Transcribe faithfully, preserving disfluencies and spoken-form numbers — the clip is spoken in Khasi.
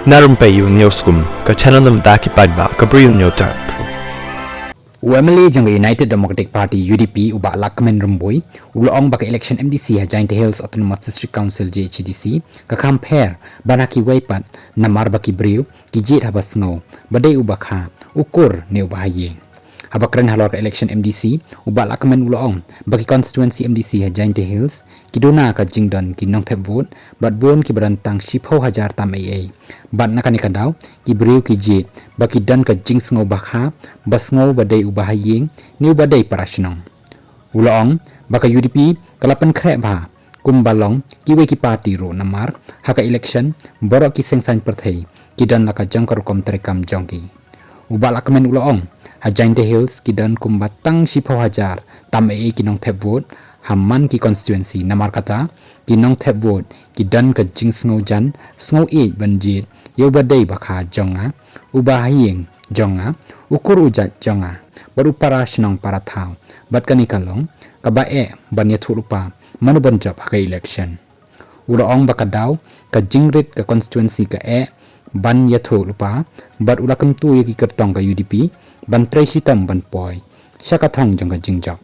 Na rympei ïa u News Kum, ka channel na bynta ki paidbah, ka briew New Type. U M L A jong ka United Democratic Party, U D P, u Bah Lahkmen Rymbui, u la ong ba ka election M D C ha Jaintia Hills Autonomous District Council, J H A D C, ka kham pher ban ha kiwei pat, namar ba ki briew ki jied haba sngew ba dei uba kha, u kur ne uba ha ïing. Haba kren halor ka election M D C, u Bah Lahkmen u la ong ba ki constituency M D C ha Jaintia Hills ki duna ka jingdon ki nongthep vote bad bun kiba don tang shiphew hajar tam ei ei. Bad na kane ka daw, ki briew ki jied ba ki don ka jingsngew ba kha, ba sngew ba dei uba ha ïing ne uba dei para shnong. U la ong ba ka U D P ka la pynkhreh bha kumba long kiwei ki party ruh, namar ha ka election baroh ki seng saiñ pyrthei ki don la ka jong ka rukom treikam jong ki. U Bah Lahkmen u la ong, ha Jaintia Hills ki don kumba tang shiphew hajar tam ei ei ki nongthep vote ha man ki constituency, namar kata ki nongthep vote ki don ka jingsngew jan, sngew ïeit ban jied ïa uba dei ba kha jong nga, uba ha ïing jong nga, u kur u jait jong nga bad u para shnong para thaw. Bad kane ka long kaba eh ban ïathuh lypa mano ban jop ha ka election. U la ong ba ka daw ka jingrit ka constituency ka eh ban ïathuh lypa, bad u la kyntu ïa ki kyrtong ka U D P ban trei shitom ban poi sha ka thong jong ka jingjop.